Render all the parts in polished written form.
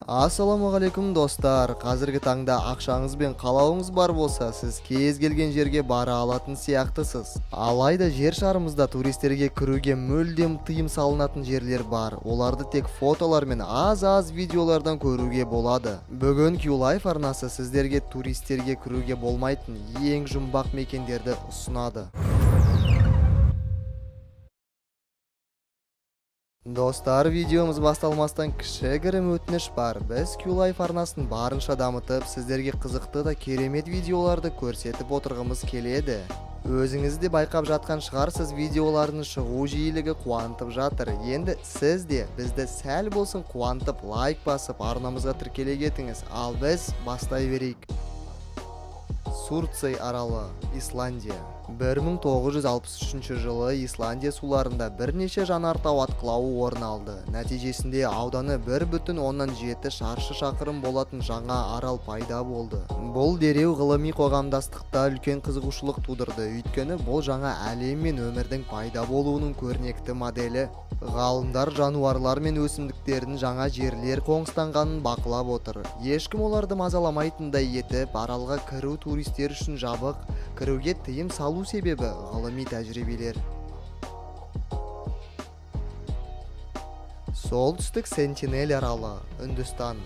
Ассалаумағалейкум, достар! Қазіргі таңда ақшаңыз бен қалауыңыз бар болса, сіз кез келген жерге бара алатын сияқтысыз. Алайда жер шарымызда туристерге кіруге мүлдем тыйым салынатын жерлер бар. Оларды тек фотолар мен аз-аз видеолардан көруге болады. Бүгін Q-Life арнасы сіздерге туристерге кіруге болмайтын ең жұмбақ мекендерді ұсынады. Достар, видеомыз басталмастан кішігірім өтініш бар. Біз Q-Life арнасын барынша дамытып, сіздерге қызықты да керемет видеоларды көрсетіп отырғымыз келеді. Өзіңіз де байқап жатқан шығарсыз, видеолардың шығу жиілігі қуантып жатыр. Енді сіз де бізді сәл болсын қуантып, лайк басып, арнамызға тіркеле кетіңіз. Ал біз бастай берейік. Суртсей аралы, Исландия. 1963 жылы Исландия суларында бірнеше жанартау атқылауы орын алды. Нәтижесінде ауданы 1,7 шаршы шақырым болатын жаңа арал пайда болды. Бұл дереу ғылыми қоғамдастықта үлкен қызығушылық тудырды, өйткені бұл жаңа әлем мен өмірдің пайда болуының көрнекті моделі. Ғалымдар жануарлар мен өсімдіктердің жаңа жерлер қоныстанғанын бақылап отыр. Ешкім оларды мазаламайтындай етіп, аралға кіру туристер үшін жабық. Кіруге тыйым салу себебі — ғылыми тәжірибелер. Солтүстік Сентинель аралы, Үндістан.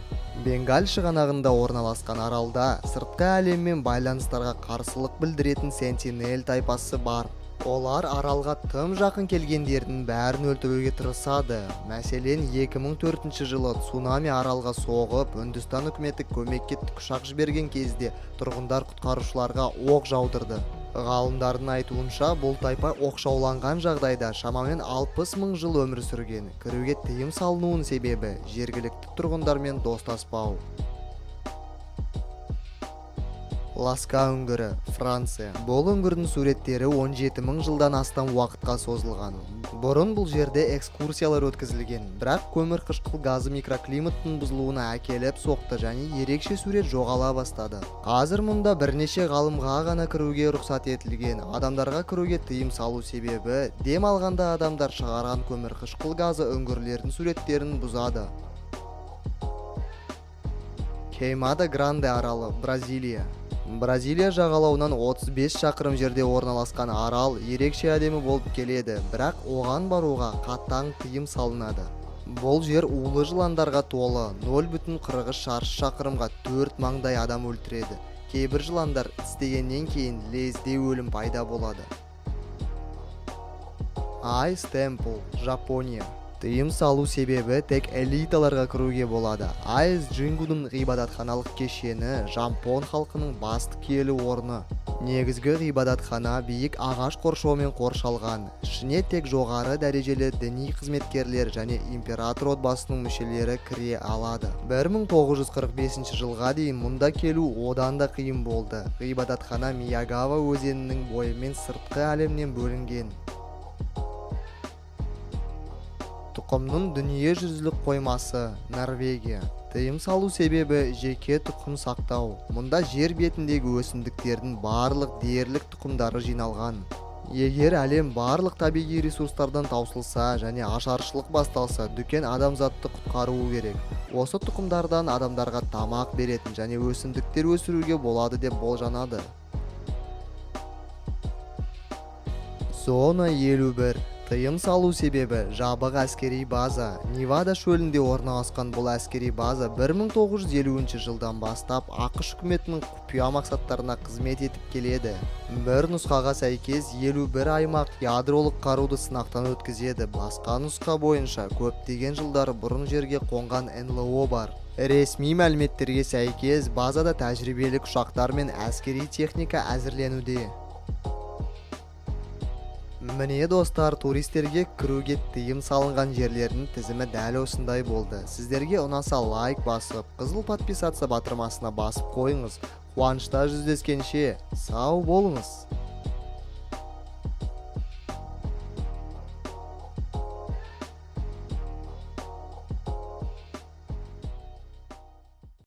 Бенгаль шығанағында орналасқан аралда сыртқы әлеммен байланыстарға қарсылық білдіретін Сентинель тайпасы бар. Олар аралға тым жақын келгендердің бәрін өлтіруге тырысады. Мәселен, 2004 жылы цунами аралға соғып, Үндістан үкіметі көмекке тікұшақ жіберген кезде тұрғындар құтқарушыларға оқ жаудырды. Ғалымдардың айтуынша, бұл тайпа оқшауланған жағдайда шамамен 60 мың жыл өмір сүрген. Кіруге тыйым салынуының себебі — жергілікті тұрғындармен достаспау. Ласка үңгірі, Франция. Бұл үңгірдің суреттері 17 мың жылдан астам уақытқа созылған. Бұрын бұл жерде экскурсиялар өткізілген, бірақ көмір қышқыл газы микроклиматтың бұзылуына әкеліп соқты және ерекше сурет жоғала бастады. Қазір мұнда бірнеше ғалымға ғана кіруге рұқсат етілген. Адамдарға кіруге тыйым салу себебі — дем алғанда адамдар шығарған көмір қышқыл газы үңгірлердің суреттерін бұзады. Кеймада Гранде аралы, Бразилия. Бразилия жағалауынан 35 шақырым жерде орналасқан арал ерекше әдемі болып келеді, бірақ оған баруға қатаң тыйым салынады. Бұл жер улы жыландарға толы, 0,43 шаршы шақырымға 4 мыңдай адам өлтіреді. Кейбір жыландар тістегеннен кейін лезде өлім пайда болады. Айс Темпл, Жапония. Тыйым салу себебі — тек элиталарға кіруге болады. Айс Джингудың ғибадатханалық кешені — жапон халқының басты киелі орны. Негізгі ғибадатхана биік ағаш қоршаумен қоршалған. Ішіне тек жоғары дәрежелі діни қызметкерлер және император отбасының мүшелері кіре алады. 1945 жылға дейін мұнда келу одан да қиын болды. Ғибадатхана Миягава өзенінің бойымен сыртқы әлемнен бөлінген. Тұқымның дүниежүзілік қоймасы, Норвегия. Тыйым салу себебі — жеке тұқым сақтау. Мұнда жер бетіндегі өсімдіктердің барлық дерлік тұқымдары жиналған. Егер әлем барлық табиғи ресурстардан таусылса және ашаршылық басталса, дүкен адамзатты құтқаруы керек. Осы тұқымдардан адамдарға тамақ беретін және өсімдіктер өсіруге болады деп болжанады. Зона 51. Тыйым салу себебі — жабық әскери база. Невада шөлінде орналасқан бұл әскери база 1950 жылдан бастап АҚШ үкіметінің құпия мақсаттарына қызмет етіп келеді. Бір нұсқаға сәйкес, 51 аймақ ядролық қаруды сынақтан өткізеді. Басқа нұсқа бойынша, көптеген жылдар бұрын жерге қонған НЛО бар. Ресми мәліметтерге сәйкес, базада тәжірибелік ұшақтар мен әскери техника әзірленуде. Міне, достар, туристерге кіруге тыйым салынған жерлердің тізімі дәл осындай болды. Сіздерге ұнаса, лайк басып, қызыл подписаться батырмасына басып қойыңыз. Қуанышта жүздескенше, сау болыңыз.